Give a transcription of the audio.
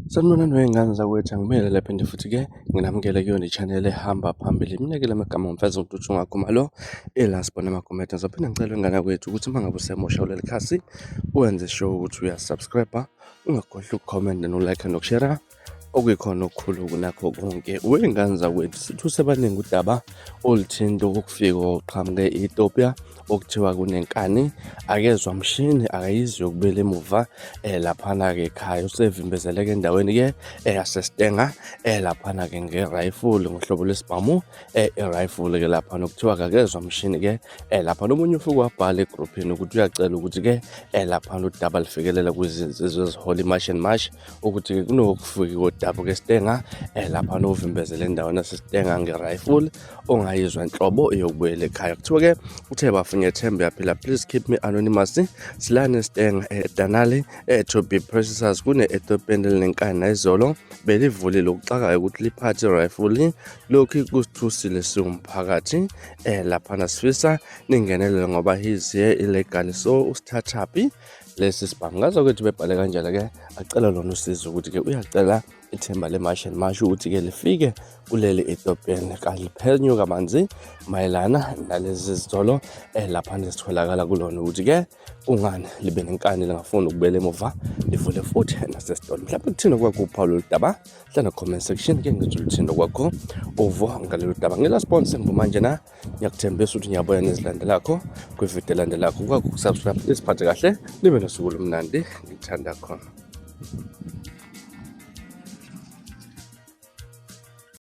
Sanibonani wey'ngane zakwethu, angibuyele phinde futhi-ke nginamukele kuyona i-channel ehamba phambili. Mina-ke la magama ngumfeza uNtuthu Khumalo, ila sibona amagumede. Ngizophinde ngicele wengane yakwethu ukuthi uma ngabe usemusha kuleli khasi wenze sure ukuthi uyasubscribe, ungakhohlwa ukukhomenta no-like nokushera okuyikhona okukhulu kunakho konke. Wey'ngane zakwethu, sithuse abaningi udaba oluthinta ukufika oqhamuke e-Ethiopia okuthiwa kunenkani, akezwa mshini, akayizwi yokubuyela emuva laphana-ke ekhaya. Usevimbezeleke endaweni-ke yaseStenga laphana-ke nge-rifle, ngohlobo lwesibhamu i-rifle-ke laphana okuthiwa akakezwa mshini-ke laphana. Omunye ufike wabhala egruphini ukuthi uyacela ukuthi-ke laphana udaba lufikelela kwizinsizwa ezihola i-March and March, ukuthi-ke kunokufika kodabuka eStenga laphana ovimbezele endaweni yaseStenga nge-rifle ongayizwa nhlobo eyokubuyela ekhaya. Kuthiwa-ke uthe bafunyethemba uyaphila, please keep me anonymous, silane Stenga eDanali to be precise, kune-Ethiopian elinenkani nayizolo belivulile, okuxakayo ukuthi liphathe i-rifle. Lokhu kusithusile siwumphakathi laphana, sifisa ningenelele ngoba he's here illegally, so usithathaphi lesi sibhamu? Ngazokuthi bebhale kanjalo-ke, acela lona usizo ukuthi-ke uyacela ithimba le-March and March ukuthi-ke lifike kuleli Ethiopian kaliphenyo kabanzi mayelana nalezi zitolo laphana ezitholakala kulona, ukuthi-ke kungani libe nenkani lingafuni ukubuyela emuva, livule futhi nasesitolo. Mhlawumbe kuthini kwakho uphawu lolu daba? Hlala comment section ke ngizwe luthini kwakho uvo ngalolu daba. Ngila sponsor manje na ngiyakuthembisa ukuthi ngiyabuya nezilandelakho kwividiyo elandelakho. Kwakho ukusubscribe, nisiphathe kahle, nibe nosuku olumnandi, ngithanda khona.